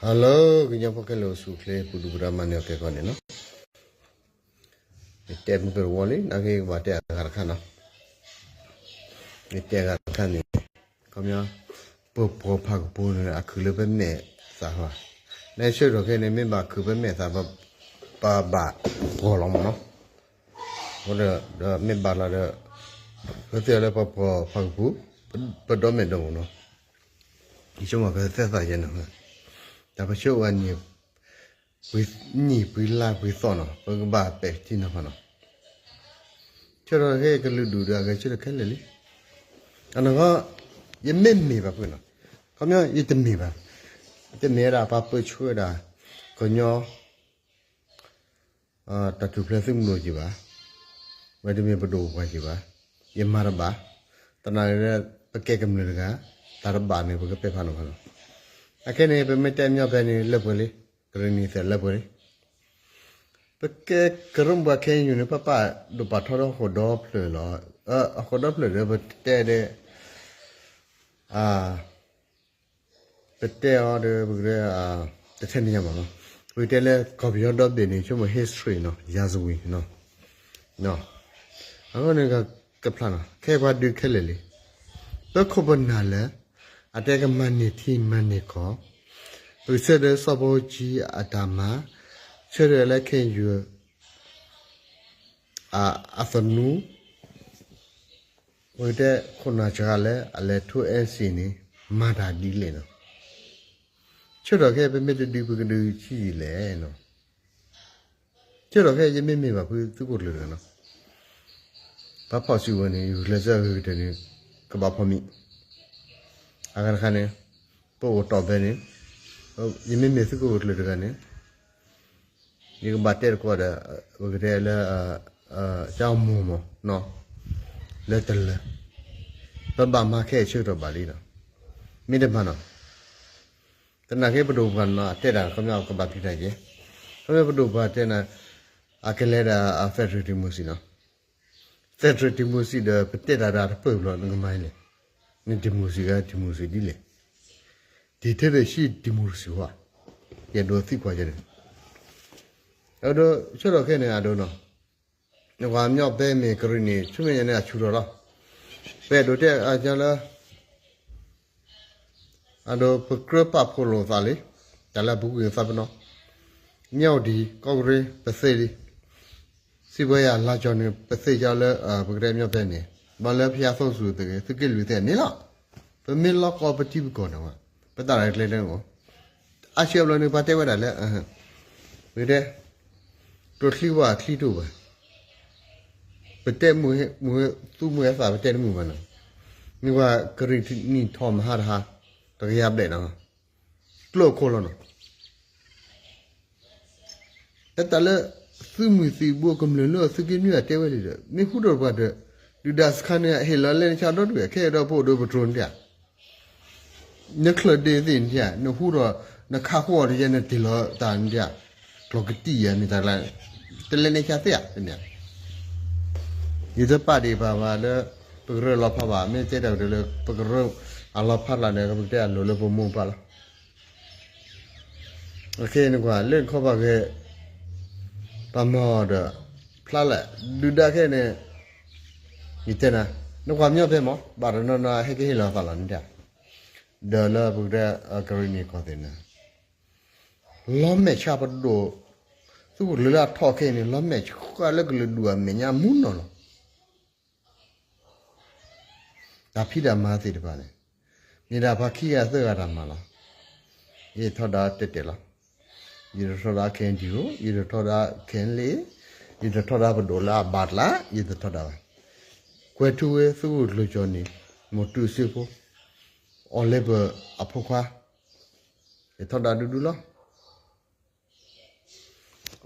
Hello ကညီဖိခဲလၢာ်အိၣ်ဆူၣ်အိၣ်ချ့ ပူၤဒူပူၤဒါမၤနၢၤအီၤခဲကီၢ်န့ၣ်နီၤ, ယတဲမုၢ်ကရၢဝီလံ နာ်က့ကဘၣ်တဲအဂၤတခါနီၤ, ယတဲအဂၤတခါန့ၣ်, ခီပညီ, ပပှၤဖးကပူၤန့ၣ် အခုးလၢပမဲာ်သးဘၣ်, နဆၢထီၣ်ခဲန့ၣ် မ့ၢ်ဘၣ်ခုးပမဲာ်သး ပဘၣ်ပှီၢ်လီၤမးနီၤ, ဒီးမ့ၢ်ဘၣ်လီၤဒီး, ပသ့ၣ်လၢပပှၤဖးကပူၤ, ပဒီမဲာ်ဒီပူၤနီၤ, ယဆိကမိၣ်ကသ့ၣ်သးယဲန့ၣ်, တၢ်ပဆိဝဲန့ၣ် ပနံၣ်ပှဲၤလါပှဲၤသီနီၤ ပကဘၣ်ပဲာ်ထံနီၤဖးနီၤ, ဆၢထီၣ်ခဲကလုာ်ဒူၣ်ဒီးအဂဲၤဆၢထၢၣ်ခဲလၢာ်လံ, အနီၢ်ကီၢ်, ယမ့ၢ်မ့ၢ်ဘၣ်ဖုနီၤ, ခီပညီယတမ့ၢ်ဘၣ်, တမ့ၢ်ဝဲဒၣ်ပှၤပၢဆှၢဝဲဒၣ်, ကညီ တၢ်ထူၣ်ဖျဲးသုးမုၢ်ဒိၣ်က့ၤဘၣ်, ဝဲတမ့ၢ်ပဒိၣ်ပပှၢ်က့ၤဘၣ်, ယမၤတဘၣ်, တနာ်လၢ ပကဲကမျၢၢ်တဂၤ, တၢ်တဘၣ်န့ၣ် ပကပဲာ်ဖးနီၤဖးနီၤ, အခဲန့ၣ် ပမ့ၢ်တဲမ့ၢ်ဖဲန့ၣ် လၢပှဲၤလံ, ကရ့ၣ်နံၤသဲးလၢပှဲၤလံ, ပကဲကရၢမိၢ်ပှၢ်ခဲအံၤန့ၣ် ပပာ်ဒိၣ်ပာ်ထီဒီးဟီၣ်ခိၣ်ဒီဖျၢၣ်လီၤ, ဟီၣ်ခိၣ်ဒီဖျၢၣ်ဒီးပတဲဒီး ပတဲအီၤဒီး ပကတဲ, တထဲန့ၣ်ညါမးနီၤ, ပကတဲလၢကီၢ်ပယီၤဒီဘ့ၣ်န့ၣ် ဆိကမိၣ် history နီၤ ရာဇဝင် နီၤ, အဃိန့ၣ်ကဖျါနီၤ ခဲပှၤဒုးခဲလၢာ်လံ, ပခိၣ်ပနၢ်လၢ အတဲကမၤန့ၢ်ထံမၤန့ၢ်ကီၢ်, ပကဆၢထၢၣ်စီၤဘီကၠံအတၢ်မၤ, ဆၢထၢၣ်လၢခဲအံၤ အသနူ ပကတဲခိၣ်နၢ်စှၤလၢအလဲၤထိ NCA န့ၣ် မၤတၢ်ဒ်လဲၣ်နီၤ, ဆၢထီၣ်ခဲပမ့ၢ်တဒုးပကဒုးဆံးယံာ်လဲၣ်နီၤ, ဆၢထီၣ်ခဲယမ့ၢ်မ့ၢ်ဘၣ်ဖုသုးခိၣ်ကျၢၢ်တဂၤနီၤ, ပှၤဖီၣ်စုကဝဲၤန့ၣ် ယဂုာ်ကျဲးစၢးအဂ့ၤကတၢၢ်န့ၣ် ကဘၣ်ဖီၣ်မံၤ, အဂၤတခါန့ၣ်, ပအိၣ်တီၢ်ဖဲန့ၣ်, ယမ့ၢ်မ့ၢ်သုးခိၣ်ကျၢၢ်တဂၤန့ၣ် ယကဘၣ်တဲတကိးဒီး ပကတဲလၢ ကမိၢ်မး လၢတလၢာ်, ပဘၣ်မၤခဲအံၤဆၢကတီၢ်ဘၣ်လံနီၤ, မ့ၢ်တမၤနီၤ, သနာ်က့ပဒိၣ်ပှၤနီၤ တဲတၢ်ခီပညီကဘၣ်ဖံးတၢ်က့ၤ, ခီပညီပဒိၣ်ပှၤတဲနၤ အကလဲၤဒၣ် federal democracy နီၤ, federal democracy ဒီးပတဲတၢ်ဒၣ်တပၢၢ်ဘျီနကမၤလဲၣ်, န democracy ဂၤ democracy ဒ်လဲၣ်, dictatorship democracy ဝဲ, ယအဲၣ်ဒိးသံကွၢ်ယဲန့ၣ်, အဒိ ဆၢထီၣ်ခဲန့ၣ် အဒိနီၤ, နကွၢ်မညီဖဲမ့ၢ်ကရ့ၣ်နံၤ ဆူမဲာ်ညါန့ၣ်အဆူၣ်ထီၣ်လီၤ, ပအဲၣ်ဒိးတဲအါကလၢ အဒိ ပကြၢးပာ်ဖှိၣ်လိာ်သးလံ, တၢ်လၢအပူၤကွံာ်သးပနီၤ, မၠၣ်ဝတံၣ် ကီၢ်ကရ့ၣ် ပသ့လံ, စံးဘှဲယၤလါကၠီၤန့ၣ် ပသ့ကၠီလၢ ပကတဲမညီဖဲန့ၣ်, ဘၣ်လၢဖယါသိဆူၣ်သ့ၣ်ဂ့ၤ သုးက့လွံၢ်သ့ၣ်န့ၣ်လီၤ, ပမ့ၢ်လီၢ်ကီၢ်ပထံပကီၢ်န့ၣ်ဝဲ, ပတၢ်ရဲၣ်ကျဲၤန့ၣ်အိၣ်, အါဆံးအဘျီန့ၣ် ပှၤတဲဝဲဒၣ်လၢ ပကတဲ ကျိချံဝဲချံတအိၣ်ဘၣ်, ပတဲမုၢ် သူမုၢ်ဟဲသၣ် ပတဲတမုာ်ဘၣ်နီၤ, မ့ၢ်ပှၤကရ့ၣ်နံၣ်ထီၣ်မဟါတဟါ, တကယၤဘျဲၣ်နီၤ, ကျိခိၣ်လီၤနီၤ, တၢ်လၢ သုးမုၢ်သံၣ်ဘိကမျၢၢ်လၢသုးက့နွံအတဲဝဲဒၣ်ဒီး မ့ၢ်ဟူထီၣ်ပှၤဒီး ဒုၣ်ဒါစခါန့ၣ် ဟ့ၣ်လီၤလဲန့ၣ်ဆါဒီဒူၣ် ခဲအံၤဒီးပအိၣ်ဒီးပတြိၤန့ၣ်ဧါ, နချၢၣ်ဒ့သ့ၣ်န့ၣ်ဧါ, နဟူထီၣ် နခးဃီအီၤတယဲၢ် နတ့ၢ်လီၤတၢ်န့ၣ်ဧါ, ကျိကတံၢ်ယဲၢ်မ့ၢ်တၢ်ကျါ, တလဲၤန့ၣ်ဆါသ့ဧါန့ၣ်ဧါ, ယတပာ်ဒံးပာ်ဘၣ်လၢ ပကရၢလီၤဖးဘၣ် မ့ၢ်တဲတၢ်ကတၢၢ်လၢ ပကရၢအလီၤဖးလၢ်န့ၣ် ပကတဲအလိၤလၢပမိၢ်ပၢ်လီၤ. အခဲအံၤနကွၢ် လၢနခီပၤဂ့ၤ ပမၤအီၤဒီး ဖျါလဲၣ် ဒုၣ်ဒါခဲအံၤန့ၣ် ယတဲနၤ နကွၢ်မညီဖဲမး ဘၣ်တနီၤနီၤဟဲက့ၤဟ့ၣ်လီၤသးလီၤန့ၣ်တၢ်, ဒီးလၢပကတဲကရ့ၣ်နံၣ်ကီၢ်သ့ၣ်န့ၣ် လီၤမဲာ်ဆှးပဒိၣ် သုးခိၣ်ကျၢၢ်လၢအထီၣ်ခဲအံၤန့ၣ် လီၤမဲာ်ဆှးလၢကလုာ်ဒူၣ်အမဲာ်ညါမူနီၢ်လီၤ. တၢ်ဖံးတၢ်မၤသ့ၣ်တဖၣ်န့ၣ် မ့ၢ်ဒၣ်ပှၤခံဂၤသၢဂၤတၢ်မၤလီၤ. ယထီဒါတဲာ်တဲာ်လီၤ. ယတထီဒါ ခဲအံၤဒံၣ်ဧိၤ, ယတထီဒါ ခဲအံၤလ့ၣ်, ယတထီဒါပဒိၣ်လၢအဘၣ်ကျါ, ယတထီဒါဘၣ်. ကွဲၤထူဝ့ သုးခိၣ်ကျၢၢ်ကၠီၣ်န့ၣ် မိၢ်တူၢ်စ့ဖိ, အီၣ်လဲပၢၢ်အဖိခွါ, ယထီဒါဒူဒူလီၤ.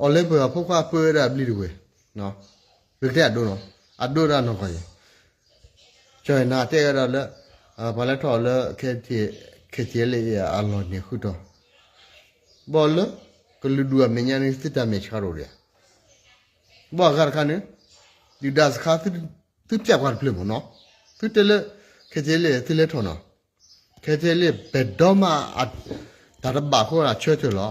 အီၣ်လဲပၢၢ်အဖိခွါပၢဝဲဒၣ်ဘျံးတဝဲၢ်, ပကတဲအဒိနီၤ, အဒိဒၣ်နီၢ်ကီၢ်ယဲၢ်, ကၠီၣ်ယဲၢ်နၤတဲဝဲဒၣ်လၢ ပှၤလဲၤထီၣ်လၢ ခဲထံးလ့ၣ်အလီၢ်န့ၣ်ဃုာ်ဒီး, ဘၣ်လၢ ကလုာ်ဒူၣ်အမဲာ်ညါန့ၣ် သုတၢ်မဲာ်ဆှးတအိၣ်ဒံးဧါ, ဘၣ်အဂၤတခါန့ၣ် ဒုၣ်ဒါစခါ သုပျဲပှၤတဖျၢၣ်မ့ၢ်နီၤ, သုတဲလၢ ခဲထံးလ့ၣ်သုလဲၤထီၣ်နီၤ, ခဲထံးလ့ၣ်ပဒိးမး အ တၢ်တဘၣ်အဃိအဆၢထၢၣ်လီၤ.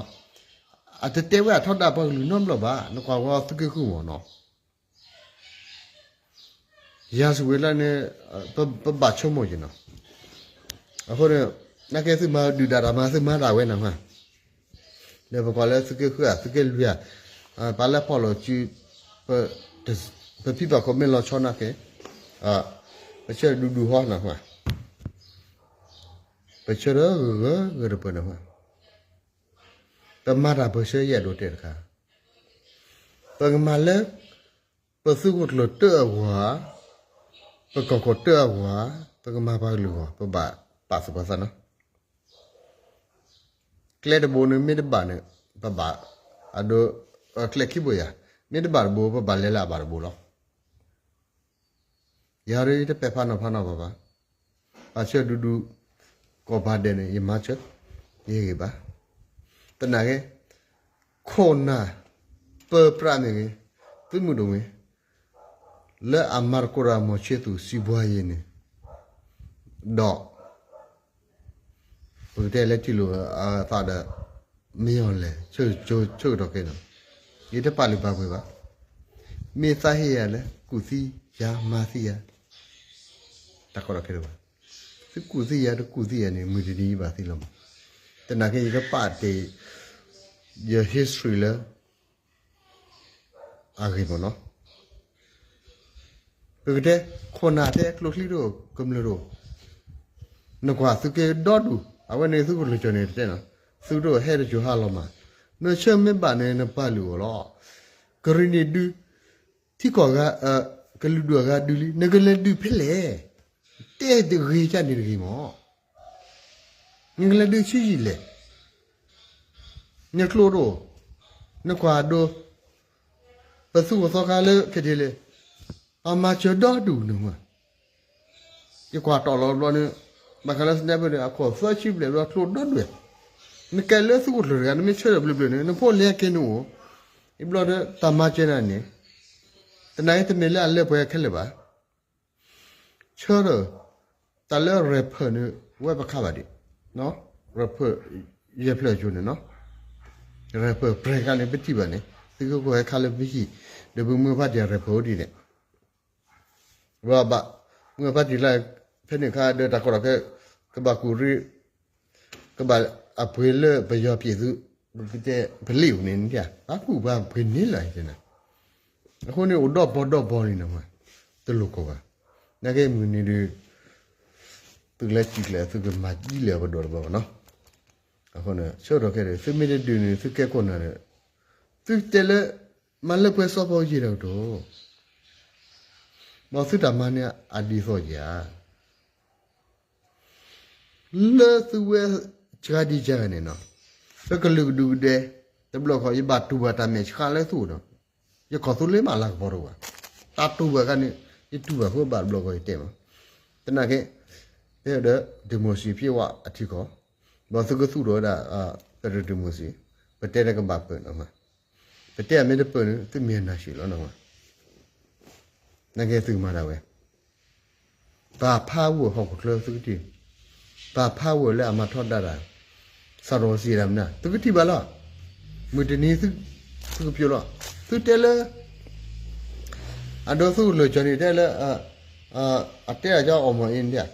အတတဲဝဲအထီဒါပှၤကလုာ်နီတဘျီဘၣ်, နကွၢ်ဝဲသုးက့ဃုမ့ၢ်နီၤ. ရာဇဝင်လၢန့ၣ် ပဘၣ်ဆိကမိၣ်က့ၤနီၤ. အဃိန့ၣ် နာ်က့သုမၤဒုၣ်ဒါတၢ်မၤ သုမၤဒၣ်ဝဲနီၤမး, ဒီးပကွၢ်လၢသုးက့ဃုဧါ သုးက့လွံၢ်ဧါ, ပှၤလၢဖီၣ်လိာ်စု ပဖံဘၣ်ခိၣ်မ့ၢ်လီၤဆီနာ်က့, ပဆၢဒူဒူဟီနီၤမး, ပဆၢဒီးဂၢၢ်ဂၢၢ်တပၢၢ်နီၤမး, ပမၤတၢ်ပၢၢ်ဆၢယအဲၣ်ဒိးတဲတခါ, ပကမၤလၢ ပသုးခိၣ်ကျၢၢ်တၢၢ်အဂီၢ်ဧါ, ပကီၢ်ခိၣ်တၢၢ်အဂီၢ်ဧါ, ပကမၤပှၤကလုာ်အဂီၢ်, ပဘၣ်ပာ်သူၣ်ပာ်သးနီၤ. ကျဲတဘိန့ၣ်မ့ၢ်တဘၣ်န့ၣ် ပဘၣ်, အဒိ, ကျဲခံဘိယၤ, မ့ၢ်တဘၣ်တဘိ ပဘၣ်လဲၤလၢအဘၣ်တဘိလီၤ. ယၤဒ်ယတပဲာ်ဖးနီၤဖးနီၤဘၣ်ဘၣ်, ပဆၢဒူဒူ ကိးဘၣ်ဒဲးန့ၣ် ယမၤစၢၤ, ယဂ့ၤဘၣ်. သနာ်က့ ခိၣ်နၢ် ပၢပြးမ့ၢ်ဂ့ၤ, သုးမုၢ်ဒိၣ်မ့ၢ် လၢအမၤသကိးတၢ်မီၤဆ့သူၣ်စံးဘှါယဲန့ၣ်, ဒီး ပကတဲလၢထံၣ်လိာ်အသးဒီး မ့ၢ်အီၤလဲၣ် ဆၢကတီၢ်ခဲအံၤန့ၣ်, ယတပာ်လုၢ်ပာ်ပှ့ၤဘၣ်. မ့ၢ်သးဟ့ယၤလၢ ကူၣ်သံယၤမၤသံယၤ တၢ်ကီတၢ်ခဲတအိၣ်ဘၣ်. သုကူၣ်သံယၤတကူၣ်သံယၤန့ၣ် မုၢ်တနံၤဘၣ်သံလီၤမး. သနာ်က့ ယကပာ်တ့ၢ် ယ history လၢ အဂ့ၢ်မ့ၢ်နီၤ. ပကတဲ ခိၣ်နၢ်တဲကျိချံတအိၣ် ကမျၢၢ်တအိၣ်, နကွၢ်သုးက့ဒီဒူၣ် အဝဲန့ၣ်သုးခိၣ်ကျၢၢ်ကၠီၣ်န့ၣ်တဲနီၤ, သုးတအိၣ်ဟဲတစိၤဟါလီၤမး, နဆၢမ့ၢ်ဘၣ်န့ၣ် နပာ်လုၢ်အီၤလီၤ. ကရံၣ်နံၣ်ဒု ထံကီၢ်ဂၤ, ကလုာ်ဒူၣ်အဂၤဒုလံ နကလဲၤဒုးဖဲလဲၣ်. တဲတဂ့ၤကန့ၣ်တဂ့ၤမး. နကလဲၤဒုးဆံးယံာ်လဲၣ်. နကျိတအိၣ်, နကွၢ်ဒိ, ပသူၣ်ကသီခါလၢခဲဒ်လဲၣ်, အမၤစၢၤဒီဒူၣ်န့ၣ်မး. ယကွၢ်တီၢ်လီၤဘျီန့ၣ်, ဘၣ်ဃးလၢ sniper န့ၣ် အခိၣ်သၢဆံဘျဲၣ်ဘျီကျိဒီဒူၣ်, နကဲလၢသုးခိၣ်ကျၢၢ်တဂၤ နမ့ၢ်ဆၢထၢၣ်ဘျၢဘျၢန့ၣ် နဖိလဲၤက့ၤနအိၣ်, ယဘျီဒီးတၢ်မၤစၢၤနၤန့ၣ်, သနာ်က့တမ့ၢ်လၢအလၢပှဲၤခဲလၢာ်ဘၣ်. ဆၢထၢၣ်, တၢ်လၢ rapper န့ၣ် ဝဲပခါဘၣ်ဒံး, rapper ယဲၢ်ဖျၢၣ်အကၠိန့ၣ်နီၤ, rapper ပြဲၤခါန့ၣ် ပထံၣ်ဘၣ်န့ၣ် သုးခိၣ်ဟဲခါလၢပဟံၣ်, ဒီးပမုၢ်ဖးတံၢ် rapper အိၣ်ဒ်န့ၣ်, ဘၣ်, မုၢ်ဖးတံၢ်လၢ ဖဲန့ၣ်ခါဒီးတၢ်ကီတၢ်ခဲ ကဘၣ်ကူၣ်ရ့ ကဘၣ်အပှ့ၤလၢပယီၤပျံၤသုး, ပကတဲ ပလံၣ်အိၣ်န့ၣ်, ဘၣ်ကူၣ်ဘၣ်ပှ့ၤန့ၣ်လီၤ. အဃိန့ၣ် အိၣ်ဒီဘီဒီဘီလံနီၤ, တလိၣ်ကိးဘၣ်. နာ်က့မုၢ်နံၤဒုး သုးကျဲၤစံၣ်ကျဲၤ သုကမၤဒ်လဲၣ်ပဒိၣ်တဘျီဘၣ်နီၤ. အဃိန့ၣ် ဆၢထီၣ်ခဲအံၤ သုမ့ၢ်တဒုးန့ၣ် သုကဲခိၣ်နၢ်ဒီး သုတဲလၢ မၤလၢပှဲၤစီၤပီယံာ်တကတိၤ ဒီးသုတၢ်မၤန့ၣ်အဒ်သိးဧါ. လၢသုဝဲစှၤဒံစှၤဂၤန့ၣ်နီၤ, ပကလုာ်ကဒူးကဒဲ တဘျီဃီ ယဘၣ်တူၢ်ဘၣ်တၢ်မဲာ်ဆှးလၢသုအိၣ်ဒီး ယကီၢ်သူလ့ၤမးလၤကပီၤတအိၣ်ဘၣ်. တၢ်တူၢ်ဘၣ်ခါန့ၣ် ယတူၢ်ဘၣ်ဃိဘၣ်တဘျီဃီယတဲမး. သနာ်က့ ဖဲဒီး democracy ဖံးဝဲအထံကီၢ်, ဒီးသုကသူၣ်ထီၣ်ဝဲဒၣ် federal democracy, ပတဲတကဘၣ်ပၢၢ်နီၤမး, ပတဲအမ့ၢ်တပၢၢ်န့ၣ် သုမ့ၢ်အနၢ်ဆံးလီၤနီၤမး. နာ်က့သုကမၤဒၣ်ဝဲ ပာ်ဖးဝဲၢ်ဟီၣ်ခိၣ်ချၢသုကထံၣ်, ပာ်ဖးဝဲၢ်လၢအမၤထီဒါတၢ်, စးထီၣ်စံးဒၣ်မနုၤ သုကထံၣ်ဘၣ်လီၤ. မုၢ်တနံၤသုကပျိလီၤ. သုတဲလၢ အဒိသုးခိၣ်ကျၢၢ်ကၠီၣ်န့ၣ်တဲလၢ အတဲအကၠီအီၣ်မီၢ်အံၤန့ၣ်,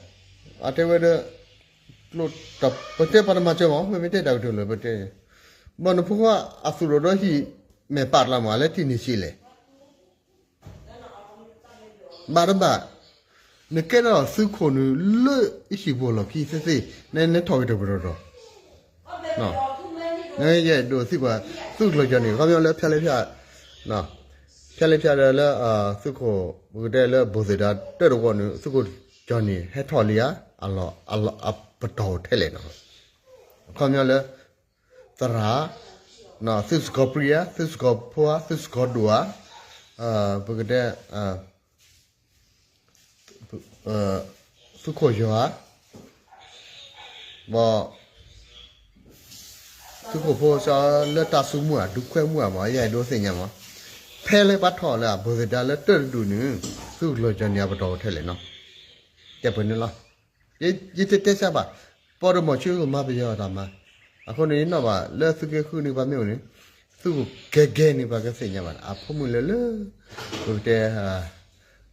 အတဲဝဲဒၣ် ပတဲပှၤတမၤစၢၤမး မ့မ့ၢ်တဲတၢ်ကတိၤလၢပတဲ, ဘၣ်နဖိခွါအသူၣ်ထီၣ်ဒီးဟံၣ်မဲာ်ပာ်တလးမး အလဲၤထံၣ်န့ၢ်စံးလဲၣ် ဘၣ်တဘၣ်, နကဲထီၣ်သုးခိၣ်နုာ်လၢအဟံၣ်ပူၤလီၢ်ခံသ့သ့, နထီၣ်ဂ့ၤတပတီၢ်တီၢ်, နယအဲၣ်ဒိးသံကွၢ် သုးကျိၤကၠီၣ်န့ၣ် ခီပညီလၢဖၠါလၢဖၠါ, ဖၠါလၢဖၠါဒီးလၢ သုးခိၣ် ပကတဲလၢဘိၣ်သ့ၣ်ဒါတၢၢ်တဝီန့ၣ် သုးကျိၤကၠီၣ်န့ၣ် ဟဲထီၣ်လံဧါ, အလီၢ်အပတီၢ်ထဲလဲၣ်နီၤ, ခီပညီလၢ သရၣ်, သုးစကီၤပြံဧါ, သုးစကီၤဖိဧါ, သုးစကီၤဒိၣ်ဧါ, ပကတဲ သုးခိၣ်ယီၤဧါ, ဘၣ် သုးခိၣ်ဖိစ့ၢ်လၢတၢ်စုမုၢ်ဧါ ဒူခွဲမုၢ်ဧါမး ယအဲၣ်ဒိးသ့ၣ်ညါမး, ဖဲလၢပှၤထီၣ်လၢအဘိၣ်သ့ၣ်ဒါလၢတၢၢ်တဒူၣ်န့ၣ် သုးကျိၤကၠီၣ်န့ၣ်အပတီၢ်ထဲလဲၣ်နီၤ, တဲပှဲၤန့ၣ်လီၤ. ယတတဲဆါဘၣ်, ပီၣ်တမီၤဆ့ကမၤပယီၤတၢ်မၤ, အဃိန့ၣ် ယနီၣ်ဘၣ်လၢသုးက့ဃုန့ၣ် ပှၤမ့ၢ်အိၣ်န့ၣ် သုးက့ကဲန့ၣ် ပှၤကသ့ၣ်ညါဘၣ်န့ၣ် အဖိမုၣ်လၢလၢ ပကတဲ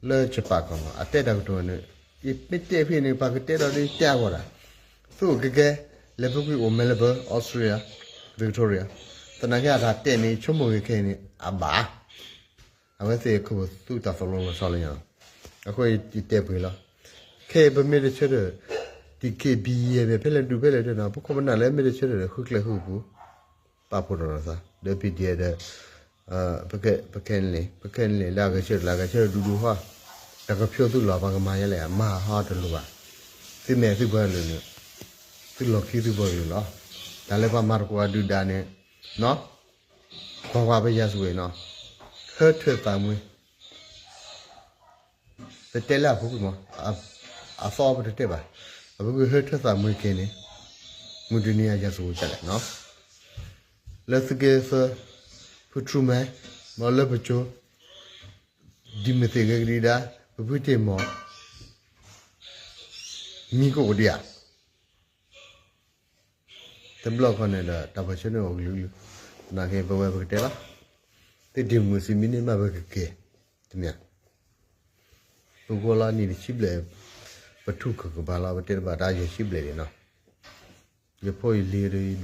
လၢ Japan ကီၢ်မး အတဲတၢ်ကတိၤန့ၣ် ယမ့ၢ်တဲဖဲန့ၣ် ပှၤကတဲဒီးဒ်တဲအဂီၢ်ဒၣ် သုးက့ကဲ လဲၤပူၤကွံာ်အိၣ် Melbourne, Australia, Victoria သနာ်က့အတၢ်တဲန့ၣ် ဆိကမိၣ်ဂ့ၤခဲအံၤန့ၣ် အဘၣ် အဝဲသ့ၣ်ခိၣ်သူတၢ်သိၣ်လိလီၤဆီလၢညါလီၤ. အဃိယတဲပှဲၤလီၤ. ခဲအံၤပမ့ၢ်တဆၢထၢၣ် DKBA မ့ၢ်ဖဲလဲၣ်ဒုးဖဲလဲၣ်ဒုးနီၤ ပခိၣ်ပနၢ်လၢမ့ၢ်တဆၢထၢၣ်ဒီး ဃုကျဲဃုပူၤ ပာ်ဖှိၣ်ထီၣ်လိာ်သး ဒီး PDF ဒီး ပခဲလၢာ် ပခဲလၢာ်လၢအဂဲၤဆၢထၢၣ်လၢအဂဲၤဆၢထၢၣ်ဒူဒူဟီ တၢ်ကဖျိသုးလီၤ ပှၤကမၤယဲလဲၣ် အမၤဟီတလိၣ်ဘၣ်. သုမဲာ်သုပှၤကလုာ်န့ၣ် သုလီၢ်ခံသုပှၤကလုာ်လီၤ. တၢ်လၢပှၤမၤသကိးအဒုၣ်ဒါန့ၣ် ကွၢ်ကွၢ်ပယၤစဝ့ၤနီၤ ဟၢထၢၣ်သးမှံ ပတဲလၢအပူၤကွံာ်မး အသီပတတဲဘၣ် အပူၤကွံာ်ဟၢထၢၣ်သးမှံက့ၤန့ၣ် မုၢ်တနံၤအယၤစဝ့ၤကလဲၣ်နီၤ လၢသုးက့သၢ ဖုထြူမဲ မ့ၢ်လၢပကၠိ ဒ်မ့ၢ်သ့ၣ်ဂ့ၤကဒံဒါ ပဖုတ့ၢ်မီၢ် မံကအိၣ်ဒံးဧါ တဘျီခီန့ၣ်ဒီး တၢ်ပၢၢ်ဆၢန့ၣ်အိၣ်ကလုာ်ကလုာ် သနာ်က့ပဝဲပကတဲလီၤ သုးဒံၣ်မုၢ်စံးမံၤန့ၣ်မးပကက့ၤ တမ့ၢ် ပဂီၢ်လီၤနံၣ်တဆံဘျဲၣ် ပထူၣ်ကကပၤလီၤ ပတဲတဘၣ်တၢ်ယဲၢ်ဆံဘျဲၣ်န့ၣ်နီၤ ယဖိယလံၤဒီးယဒွးဒီး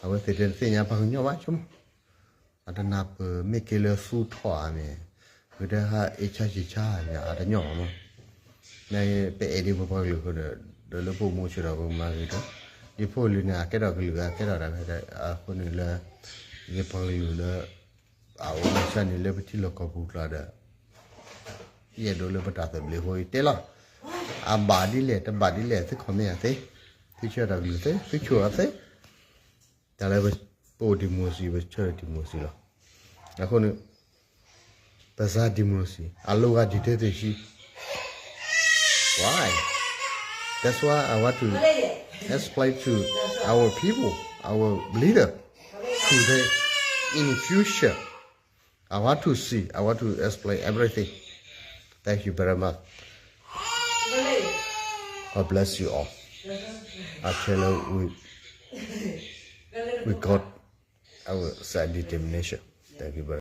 အဝဲသ့ၣ်တဲတသ့ၣ်ညါပှၤကညီဘၣ်ဆိကမိၣ် အတနၢ်ပၢၢ်မ့ၢ်က့ၤလၢသူထီၣ်ဧါမ့ၢ် ကတဲဟးအ့ၣ်ဆါဆံးဆါဧါမ့ၢ် အတညီဘၣ်မး နပအဲၣ်ဒံးပပှၤကလုာ်အဃိဒီး ဒီးလၢပအိၣ်မူဆၢဒီးပကမၤဂ့ၤဒီး ယဖိယလံၤန့ၣ် အကဲထီၣ်ကလုာ်အကဲထီၣ်တၢ်ဖဲ အဃိန့ၣ်လၢ ယပှၤကလုာ်လၢ အအိၣ်မူဆၢန့ၣ်လၢပထံလီၢ်ကီၢ်ပူၤကျါဒီး ယအဲၣ်ဒိးလၢပတၢ်သဘျ့အဃိယတဲလီၤ အဘၣ်ဒ်လဲၣ် တဘၣ်ဒ်လဲၣ် သု comment အသ့ သုဆၢတၢ်ကလုၢ်သ့ သုဆိၣ်အသ့ တၢ်လၢပအိၣ် democracy ပဆၢ democracy လီၤ အဃိန့ၣ် ပစၢ် democracy အလိၣ်ဂၤ dictatorship. Why? That's why I want to explain to our people, our leader, today in the future. I want to see, I want to explain everything. Thank you very much. God bless you all. I tell you, we, we got our self determination. Thank you very much.